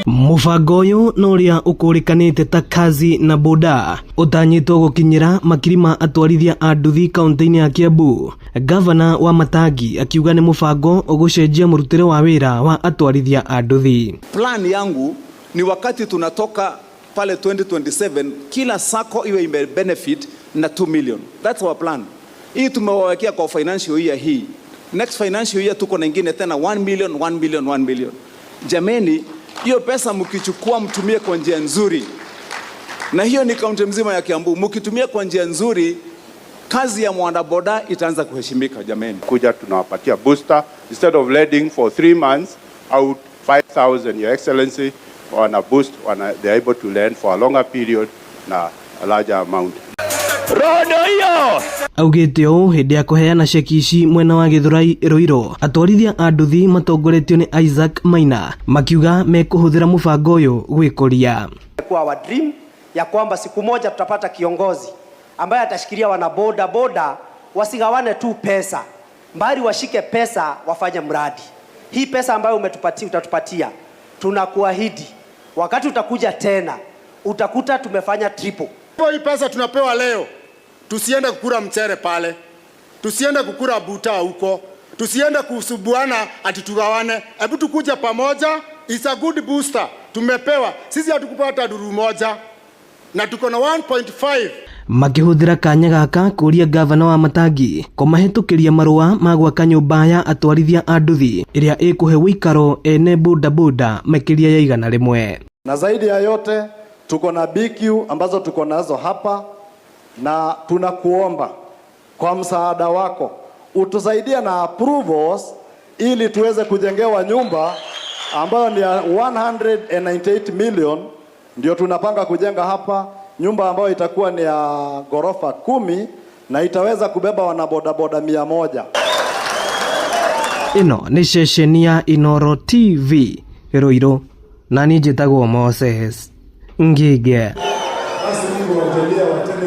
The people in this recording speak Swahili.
Mũbango ũyũ na ũrĩa ũkũrĩkanĩte ta Kazi na Boda ũtanyĩtwo gũkinyĩra makiri ma atwarithia a nduthi kaunti-inĩ ya Kiambu. Gavana wa Matangi akiuga nĩ mũbango ũgũcenjia mũrutĩre wa wĩra wa atwarithia a nduthi. Plan yangu ni wakati tunatoka pale 2027 kila sacco iwe ime benefit na 2 million. That's our plan. Hii tumewawekea kwa financial year hii. Next financial year tuko na ingine tena 1 million, 1 million, 1 million. Jameni, hiyo pesa mkichukua mtumie kwa njia nzuri, na hiyo ni kaunti mzima ya Kiambu. Mkitumia kwa njia nzuri, kazi ya mwanaboda itaanza kuheshimika. Jameni, kuja tunawapatia booster instead of lending for 3 months out 5000, Your Excellency, wana boost, wana, they are able to lend for a longer period na a larger amount. Rondo hiyo. Augĩte ũũ hĩndĩ ya kũheana ceki ici mwena wa Gĩthũrai Ruiru. Atwarithia a nduthi matongoretio nĩ Isaac Maina makiuga mekũhũthĩra mũbango ũyũ gwĩkũria. Kwa our dream ya kwamba siku moja tutapata kiongozi ambaye atashikilia wana boda boda wasigawane tu pesa, mbali washike pesa wafanye mradi. Hii pesa ambayo umetupatia, utatupatia, tunakuahidi wakati utakuja tena utakuta tumefanya triple. Hii pesa tunapewa leo, tusiende kukula mchere pale, tusiende kukula buta huko, tusiende kusumbuana ati tugawane. Hebu tukuja pamoja, it's a good booster. Tumepewa sisi, hatukupewa hata ndururu moja na tuko na 1.5. Makĩhũthĩra kanya gaka kũria gavana wa Matangi kũmahĩtũkĩria marũa ma gwaka nyũmba ya atwarithia a nduthi ĩrĩa ĩkũhe ũikaro ene bodaboda makĩria ya 100. Na zaidi ya yote tuko na BQ ambazo tuko nazo hapa, na tunakuomba kwa msaada wako utusaidie na approvals ili tuweze kujengewa nyumba ambayo ni ya 198 million, ndio tunapanga kujenga hapa nyumba ambayo itakuwa ni ya ghorofa 10 na itaweza kubeba wanabodaboda 100. Ĩno nĩ ceceni ya Inooro TV Ruiru na niĩ njĩtagwo Moses Ngige. Basi Mungu awajalie watende.